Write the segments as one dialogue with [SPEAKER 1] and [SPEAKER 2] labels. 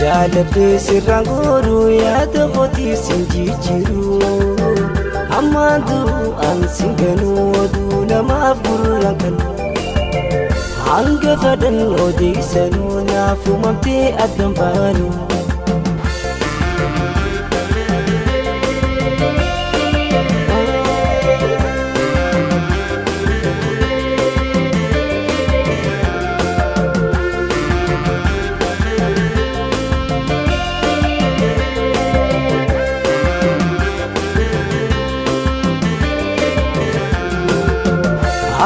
[SPEAKER 1] Jaaladhee sirraan gooruu yaada kootii sin jijjiiru. Ammaan du'aan sin ganuu oduu namaaf gurraan kan. Hanga fadhan odeessanuu naaf uumamtee addan baanu.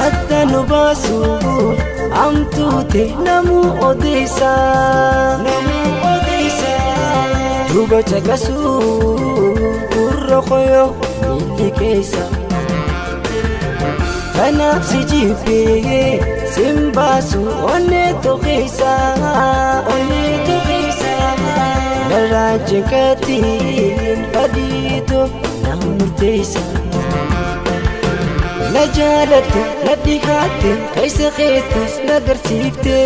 [SPEAKER 1] Adda nu baasuuf amtuute namuu odeessa. Duuba caqasuuf gurra koyoo miilli keessa. Kanaaf si jibbee sin baasu onnee tokkeessa. Narraa jinkatiin fadhiitu na murteessa. Na jaalatte na dhihaatte keessa keettis na garsiifte.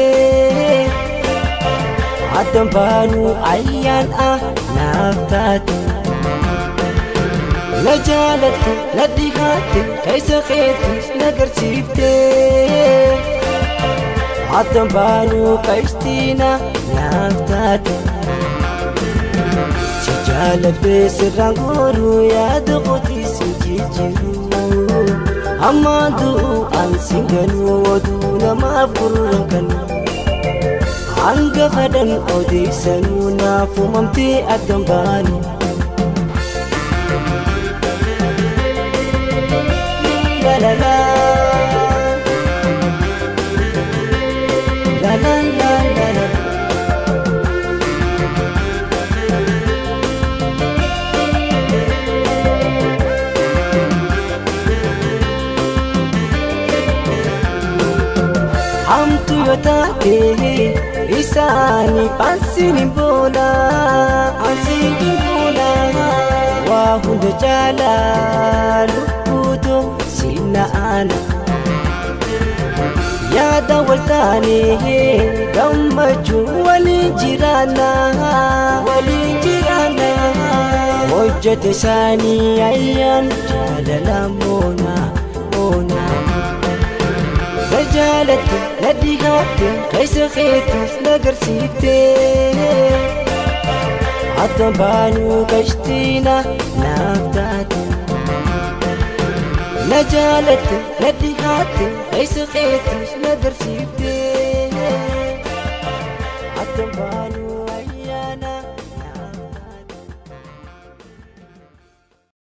[SPEAKER 1] Addan baanuu ayyaan a naaf taate. Na jaalatte na dhihaatte keessa keettis na garsiifte. Addan baanuu qashtiina naaf taate. Si jaaladhee sirraan gooruu yaada kootii si jijjiiru. Ammaan du'aan sin ganuu oduu namaaf gurraan kan. Hanga fadhan odeessanuu naaf uumamtee addan baanu. La la la. La la la la la. Hamtu yoo taate isaaniif ansiin hin boona. Waa hunda caalaa lubbuutu sinna aana. Yaada wal taanee gammachuu waliin jiraanna. Hojjete isaanii ayyaan jaalala moona moona. Na jaalatte na dhihaatte keessa keettis na garsiifte. Addan baanuu qashtiina naaf taate. Na jaalatte na dhihaatte keessa keettis na garsiifte. Addan baanuu.